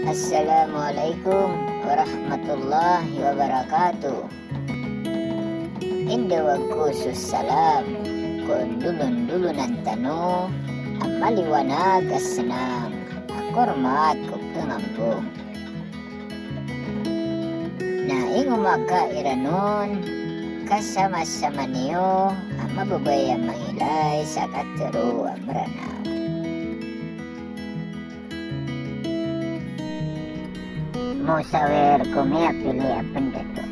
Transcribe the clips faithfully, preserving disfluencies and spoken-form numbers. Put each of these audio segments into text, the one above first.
Assalamu alaikum warahmatullahi wabarakatuh. Indawag ko so salam ko ndolondolonan tano a maliwanag a snang a kormat ko kangampong. Na ingoma ka iran on, kasamasama niyo a mababaya mangilay sa katharo a Mranaw. Mosawir ko miyapili a pndato.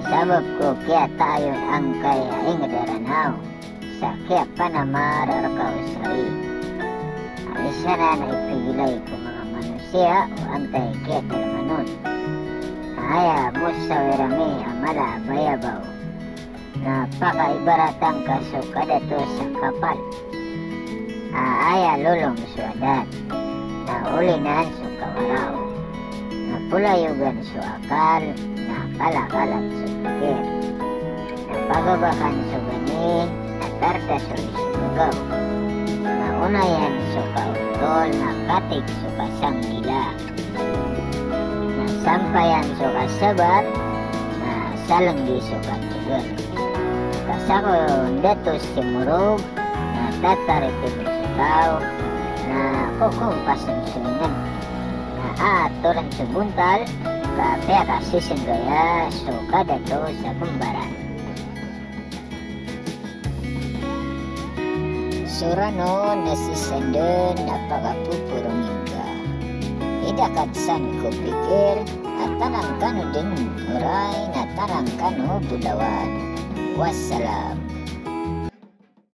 Sabap ko kiyataayon angkaya ingd a Ranaw sa kiyapanamar a rka o sari. A isa nan a ipigilay ko manga manosiya o antai kiyatharman on. Aya mosawir ami a mala a bayabaw na pakaibaratan ka so kadato sa kapal a aya lolong so adat, na olinan so kawaraw, na polayogan so akal, na kalakalan so pikir, na pagabakan so gani, na tarda so isbagaw, na onayan so kaotol, na katik so kasanggila, na sampayan so kasabar, na salnggi so katigan. Ka sako ndato si morog, na tataripin so taw, na kokompasen so ingd, na aatoren so bontal, ka piyakasisngkaya so kadato sa pmbaran. So Ranaw na sisanden a pakapoporong ingka. Idakad san ko pikir a tanang kano den oray na tanang kano bolawan. Wassalam.